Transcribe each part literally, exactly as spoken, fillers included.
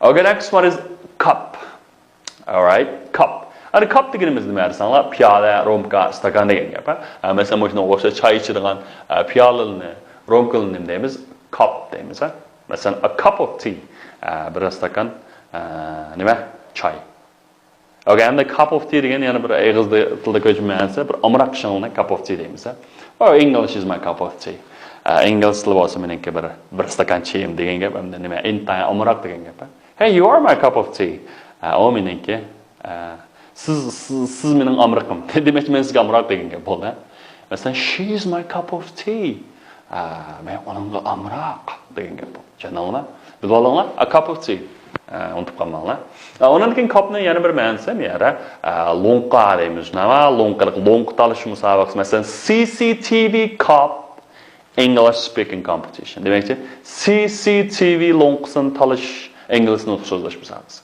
Okay, next one is cup. Alright, cup. Endi cup دېگىنىمىز نېمە دېسەڭلار، پىيالە، رومكا، ئىستاكان دېگەن گەپ. ھە؟ ھە، مەسىلەن، مۇشۇنىڭغا ئوخشاش چاي ئىچىدىغان، ئە، پىيالىلىنى، رومكىلىنى نېمە دەيمىز؟ Cup دەيمىز، ھە؟ مەسىلەن، a cup of tea، ئە، بىر ئىستاكان، ئە، نېمە؟ چاي. Okay, ئەمدى cup of tea دېگەن يەنە بىر ئېغىز تىلدا كۆچمە مەنىسى، بىر ئامراق شىڭلىنى cup of tea دەيمىز، ھە؟ Oh, English is my cup of tea. ئە، ئىنگلىز تىلى بولسا مېنىڭكى بىر، بىر ئىستاكان چېيىم دېگەن گەپ، ئەمدى نېمە؟ ئىنتايىن ئامراق دېگەن گەپ، ھە؟ Hey, you are my cup of tea. ئە، ئۇ مېنىڭكى، ئە، سىز، سىز، سىز مېنىڭ ئامرىقىم. دېمەكچى، مەن سىزگە ئامراق دېگەن گەپ بولدى، ھە؟ مەسىلەن، she is my cup of tea. ئە، مەن ئۇنىڭغا ئامراق دېگەن گەپ بولدى. چۈشەندىڭلار؟ بىلىۋالدىڭلار؟ A cup of tea. ئە، ئۇنتۇپ قالماڭلار. ئە، ئۇنىڭدىن كېيىن cup نىڭ يەنە بىر مەنىسى بۇ يەردە، ئە، لوڭقا دەيمىز. نېمە؟ لوڭقىلىق، لوڭقا تالىشىش مۇسابىقىسى. مەسىلەن، C C T V cup English speaking competition. دېمەكچى، C C T V لوڭقىسىنى تالىشىش، ئىنگلىز نۇتقى سۆزلەش مۇسابىقىسى.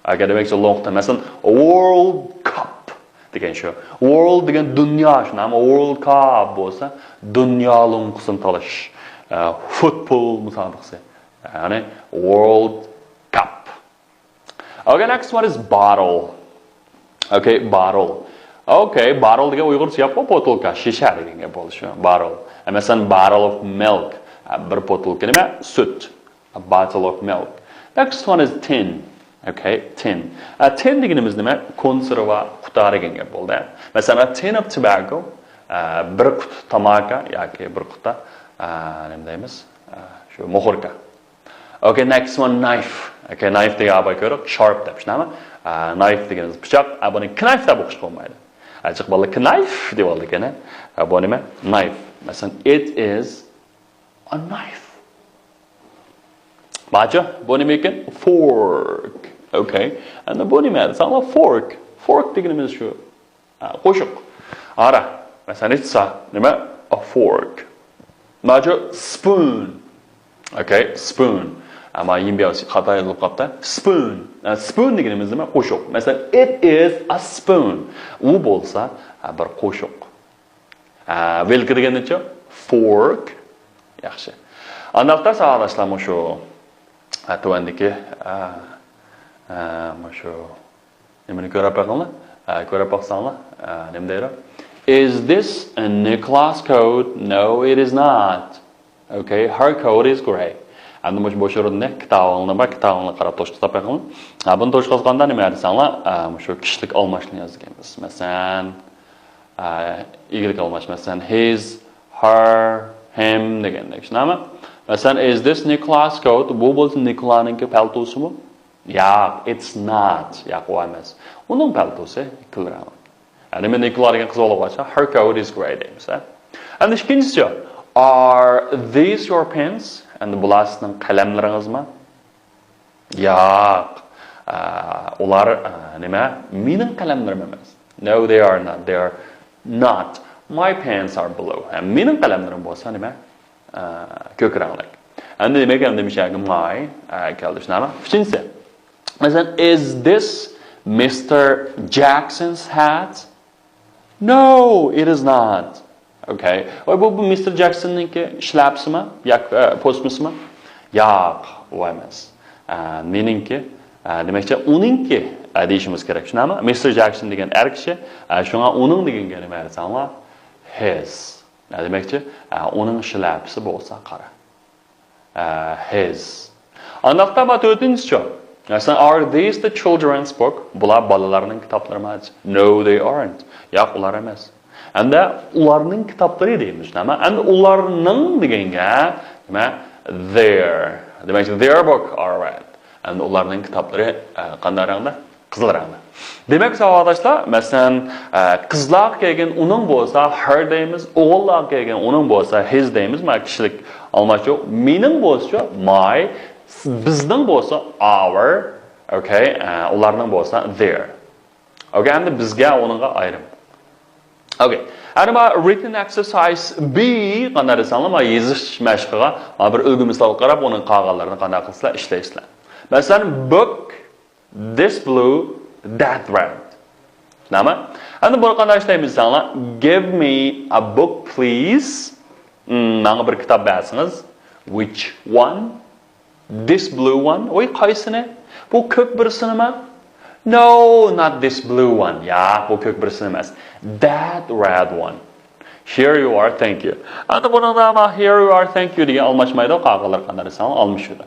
ئەگەر دېمەكچى لوڭقا، مەسىلەن، World Cup دېگەن شۇ. World دېگەن دۇنيا، شۇنداقمۇ؟ World Cup بولسا، دۇنيا لوڭقىسىنى تالىشىش، ئە، فۇتبول مۇسابىقىسى. يەنى World Cup. Okay, next one is bottle. Okay, bottle. Okay, bottle دېگەن ئۇيغۇرچە گەپقۇ، بوتۇلكا، شىشە دېگەن گەپ بولدى شۇ. Bottle. ئە، مەسىلەن، bottle of milk. ئە، بىر بوتۇلكا نېمە؟ سۈت. A bottle of milk. Next one is tin. Okay, tin. ئە، tin دېگىنىمىز نېمە؟ كونسېرۋا قۇتا دېگەن گەپ بولدى. مەسىلەن، a tin of tobacco، ئە، بىر قۇتا تاماكا ياكى بىر قۇتا، ئە، نېمە دەيمىز؟ ئە، شۇ مۇخوركا. Okay, next one, knife. Okay, knife دېگەن ئاباي كۆرۈڭ، sharp دەپ، شۇنداقمۇ؟ ئە، knife دېگىنىمىز پىچاق، ئە، بۇنى knife دەپ ئوقۇشقا بولمايدۇ. ئە، جىق بالىلار knife دەپ ئالىدىكەن، ئە، بۇ نېمە؟ Knife. مەسىلەن، it is a knife. بارچۇ؟ بۇ نېمە ئىكەن؟ Fork. Okay. ئەمدى بۇ نېمە؟ ساڭا fork. Fork دېگىنىمىز شۇ. ھە، قوشۇق. ئارا. مەسىلەن، it's a نېمە؟ A fork. ماجۇ spoon. Okay, spoon. ئەمما يىم بياۋسى خاتا يېزىلىپ قاپتۇ. Spoon. ھە، spoon دېگىنىمىز نېمە؟ قوشۇق. مەسىلەن، it is a spoon. ئۇ بولسا، ھە، بىر قوشۇق. ھە، ۋىلكا دېگەننىچۇ؟ Fork. ياخشى. ئانداقتا ساۋاقداشلار مۇشۇ، ھە، تۆۋەندىكى، ھە، ھە، مۇشۇ نېمىنى كۆرۈپ بېقىڭلار. ئە، كۆرۈپ باقساڭلار، ئە، نېمە دەيدۇ؟ Is this a Nicholas coat? No, it is not. Okay, her coat is grey. ئەمدى مۇشۇ بوش ئورۇننى كىتابىڭلار بار، كىتابىڭلارغا قاراپ توشقۇزلاپ بېقىڭلار. ھە، بۇنى توشقۇزغاندا نېمە دېسەڭلار، ئە، مۇشۇ كىشىلىك ئالماشنى يازغىنىمىز. مەسىلەن، ئە، ئىگىلىك ئالماش. مەسىلەن، his, her, him دېگەندەك. شۇنداقمۇ؟ مەسىلەن، is this Nicholas coat? بۇ بولسا نىكولانىڭكى پەلتوسىمۇ؟ ياق، it's not. ياق، ئۇ ئەمەس. ئۇنىڭ پەلتوسى كۈل رەڭلىك. يەنى مەن نىكولا دېگەن قىز بالىغا ئوخشاش، her coat is grey دەيمىز، ھە؟ ئەمدى ئىككىنچىسى، are these your pens? ئەمدى بۇلار سىزنىڭ قەلەملىرىڭىزمۇ؟ ياق. ئە، ئۇلار، ئە، نېمە؟ مېنىڭ قەلەملىرىم ئەمەس. No, they are not. They are not. My pens are blue. ھە، مېنىڭ قەلەملىرىم بولسا نېمە؟ ئە، كۆك رەڭلىك. ئەمدى دېمەك، ئەمدى مۇشۇ يەرگە my، ئە، كەلدى، شۇنداقمۇ؟ ئۈچىنچىسى. مەسىلەن، is this Mister Jackson's hat? No, it is not. Okay. ۋاي، بۇ، بۇ مىستېر جاكسوننىڭكى شىلەپىسىمۇ؟ ياكى، ئە، پوسمىسىمۇ؟ ياق، ئۇ ئەمەس. ئە، مېنىڭكى، ئە، دېمەكچى، ئۇنىڭكى، ئە، دېيىشىمىز كېرەك، شۇنداقمۇ؟ مىستېر جاكسون دېگەن ئەر كىشى، ئە، شۇڭا ئۇنىڭ دېگەنگە نېمە دېسەڭلار؟ His. ئە، دېمەكچى، ئە، ئۇنىڭ شىلەپىسى بولسا قارا. ئە، his. ئانداقتا ما تۆتىنچىچۇ؟ مەسىلەن، are these the children's book? بۇلار بالىلارنىڭ كىتابلىرىمۇ؟ No, they aren't. ياق، ئۇلار ئەمەس. ئەمدى ئۇلارنىڭ كىتابلىرى دەيمىز، نېمە؟ ئەمدى ئۇلارنىڭ دېگەنگە، نېمە؟ Their. دېمەك، their book، alright. ئەمدى ئۇلارنىڭ كىتابلىرى، ئە، قانداق رەڭدە؟ قىزىل رەڭدە. دېمەك، ساۋاقداشلار، مەسىلەن، ئە، قىزلارغا كەلگەن ئۇنىڭ بولسا her دەيمىز، ئوغۇللارغا كەلگەن ئۇنىڭ بولسا his دەيمىز، مانا كىشىلىك ئالماشتۇرۇق. مېنىڭ بولسىچۇ my، بىزنىڭ بولسا our، okay، ئە، ئۇلارنىڭ بولسا their. Okay، ئەمدى بىزگە ئۇنىڭغا ئايرىم. Okay، ئەمدى مانا written exercise B قانداق دېسەڭلار، مانا يېزىش مەشقىگە مانا بىر ئۈلگە مىسالغا قاراپ، ئۇنىڭ قالغانلىرىنى قانداق قىلىسىلەر، ئىشلەيسىلەر. مەسىلەن، book، This blue, that red. نېمە؟ ئەمدى بۇنى قانداق ئىشلەيمىز دېسەڭلار، give me a book, please. Hmm، ماڭا بىر كىتاب بەرسىڭىز. Which one? This blue one. ۋوي، قايسىنى؟ بۇ كۆك بىرسىنىمۇ؟ No, not this blue one. ياق، بۇ كۆك بىرسىنى ئەمەس. That red one. Here you are, thank you. ئەمدى بۇنىڭدا ما here you are, thank you دېگەن ئالماشمايدۇ، قالغانلىرى قانداق دېسەڭ ئالمىشىدۇ.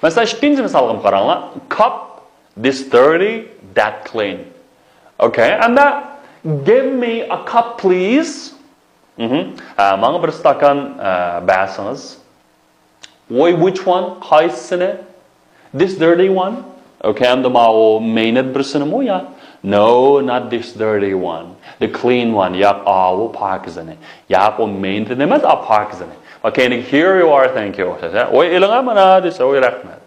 مەسىلەن، ئىككىنچى مىسالغا قاراڭلار. Cup, this dirty, that clean. Okay, and that, give me a cup, please. مهم. ئە، ماڭا بىر ئىستاكان، ئە، بەرسىڭىز. ۋوي، which one? قايسىسىنى؟ This dirty one? Okay, ئەمدى ماۋۇ مەينەت بىرسىنىمۇ يا؟ No, not this dirty one. The clean one. ياق، ئاۋۇ پاكىزىنى. ياق، ئۇ مەينەتنى ئەمەس، ئا، پاكىزىنى. Okay, here you are, thank you. ۋوي، ئېلىڭا مانا دېسە، ۋوي، رەھمەت.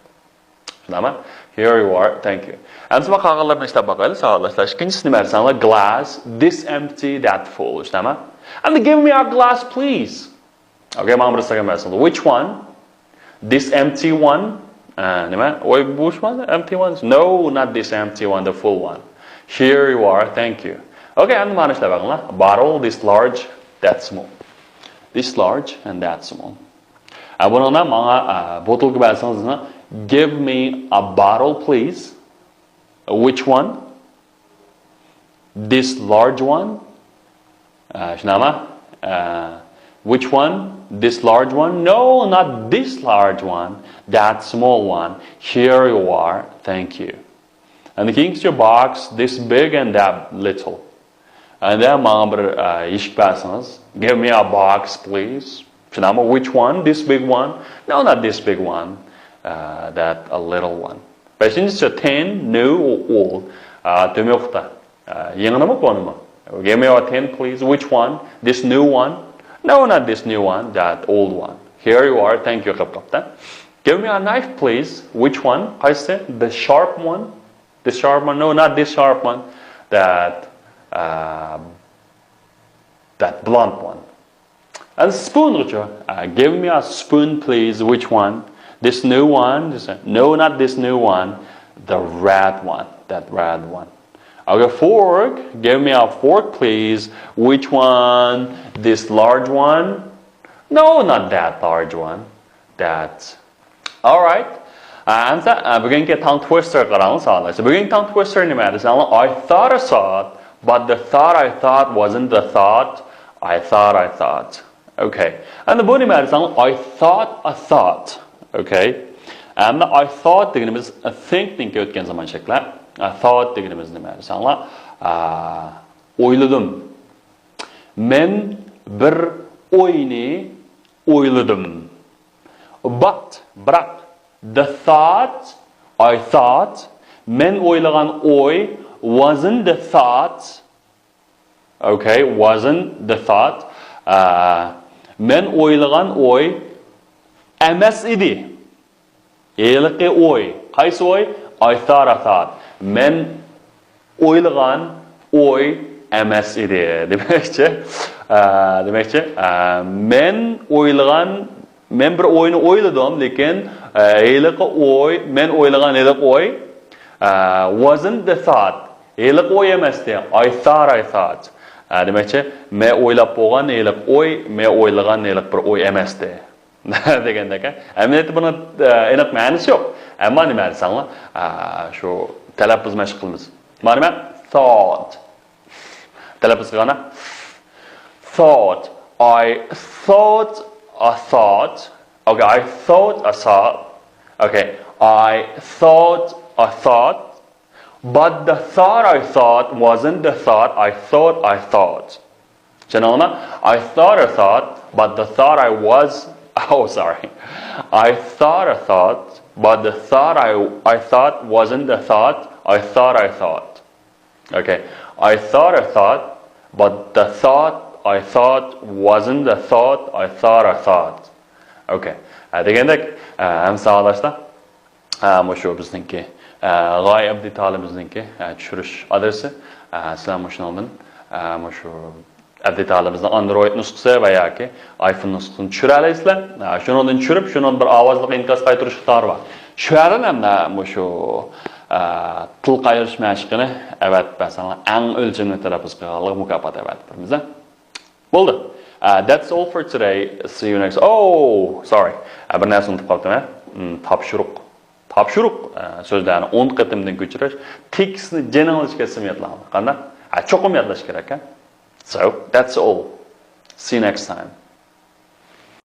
شۇنداقمۇ؟ Here you are, thank you. ئەمدى ما قالغانلىرىنى ئىشلەپ باقايلى، ساۋاقداشلار. ئىككىنچىسى نېمە دېسەڭلار؟ Glass, this empty, that full. شۇنداقمۇ؟ ئەمدى give me a glass, please. Okay, ماڭا بىر ئىستاكان بەرسىڭىز. Which one? This empty one. ئە، نېمە؟ ۋوي، بوش one, empty one. No, not this empty one, the full one. Here you are, thank you. Okay, ئەمدى مانا ئىشلەپ بېقىڭلار. Bottle, this large, that small. This large and that small. ئە، بۇنىڭدا ماڭا، ئە، بوتۇلكا بەرسىڭىز، give me a bottle, please. Which one? This large one. ئە، شۇنداقمۇ؟ ئە، which one? This large one? No, not this large one. That small one. Here you are. Thank you. And the king's your box, this big and that little. And then ماڭا بىر، ئە، يېشىك بەرسىڭىز. Give me a box, please. شۇنداقمۇ؟ Which one? This big one? No, not this big one. Uh, that a little one. بەشىنچىسى thin, new, old. ئە، تۆمۈر ئوقتا. ئە، يېڭىنىمۇ، كونىمۇ؟ Give me a tin, please. Which one? This new one? No, not this new one. That old one. Here you are. Thank you. قىلىپ قاپتا. Give me a knife, please. Which one? قايسى؟ The sharp one? This sharp one? No, not this sharp one. That, uh, that blunt one. And spoon غىچۇ. Uh, give me a spoon, please. Which one? This new one? This, no, not this new one. The red one. That red one. Okay, fork. Give me a fork, please. Which one? This large one? No, not that large one. That. Alright. ئەمسە، ئە، بۈگۈنكى tongue twister قاراڭلار، ساۋاقداشلار. بۈگۈنكى tongue twister نېمە دېسەڭلار، I thought I thought, but the thought I thought wasn't the thought I thought I thought. Okay. ئەمدى بۇ نېمە دېسەڭلار، I thought a thought. Okay. ئەمدى I thought دېگىنىمىز think نىڭكى ئۆتكەن زامان شەكلى. I thought دېگىنىمىز نېمە دېسەڭلار، ئە، ئويلىدىم. مەن بىر ئوينى ئويلىدىم. But، بىراق، the thought، I thought، مەن ئويلىغان ئوي، wasn't the thought. Okay, wasn't the thought. ئە، مەن ئويلىغان ئوي ئەمەس ئىدى. ھېلىقى ئوي. قايسى ئوي؟ I thought a thought. مەن ئويلىغان ئوي ئەمەس ئىدى. دېمەكچى، ئە، دېمەكچى، ئە، مەن ئويلىغان، مەن بىر ئوينى ئويلىدىم، لېكىن، ئە، ھېلىقى ئوي، مەن ئويلىغان ھېلىقى ئوي، ئە، wasn't the thought. ھېلىقى ئوي ئەمەستى. I thought I thought. ئە، دېمەكچى، مەن ئويلاپ بولغان ھېلىقى ئوي، مەن ئويلىغان ھېلىقى بىر ئوي ئەمەستى. دېگەندەك، ئەمەلىيەتتە بۇنىڭ، ئە، ئېنىق مەنىسى يوق. ئەمما نېمە دېسەڭلار، ئە، شۇ تەلەپپۇز مەشىق قىلىمىز. مانا نېمە؟ Thought. تەلەپپۇز قىلغاندا، thought. I thought a thought. Okay, I thought a thought. Okay, I thought a thought. But the thought I thought wasn't the thought I thought I thought. چۈشەندىڭىزمۇ؟ I thought a thought, but the thought I was, oh, sorry. I thought a thought, but the thought I, I thought wasn't the thought I thought I thought. Okay. I thought a thought, but the thought I thought wasn't the thought I thought I thought. Okay. ئە، دېگەندەك، ئە، ئەمسە ساۋاقداشلار، ئە، مۇشۇ بىزنىڭكى، ئە، غايە ئەبدى تالىمىزنىڭكى، ئە، چۈشۈرۈش ئادرېسى. ئە، سىلەر مۇشۇنىڭدىن، ئە، مۇشۇ ئەبدى تالىمىزنىڭ ئاندرويد نۇسخىسى ۋە ياكى ئايفون نۇسخىسىنى چۈشۈرەلەيسىلەر. ئە، شۇنىڭدىن چۈشۈرۈپ، شۇنىڭدا بىر ئاۋازلىق ئىنكاس قايتۇرۇش ئىقتىدارى بار. شۇ يەردىن ھەمدە مۇشۇ، ئە، تىل قايرىش مەشىقىنى ئەۋەتىپ بەرسەڭلار، ئەڭ ئۆلچەملىك تەلەپپۇز قىلغانلارغا مۇكاپات ئەۋەتىپ بېرىمىز، ھە؟ بولدى. ئە، that's all for today. See you next. Oh, sorry. ئە، بىر نەرسە ئۇنتۇپ قاپتىمەن. م، تاپشۇرۇق. تاپشۇرۇق، ئە، سۆزلەرنى ئون قېتىمدىن كۆچۈرۈش. تېكىستنى جېنىڭلىشىپ كەتسىمۇ يادلاڭلار. قانداق؟ ھە، چوقۇم يادلاش كېرەك، ھە؟ So, that's all. See you next time.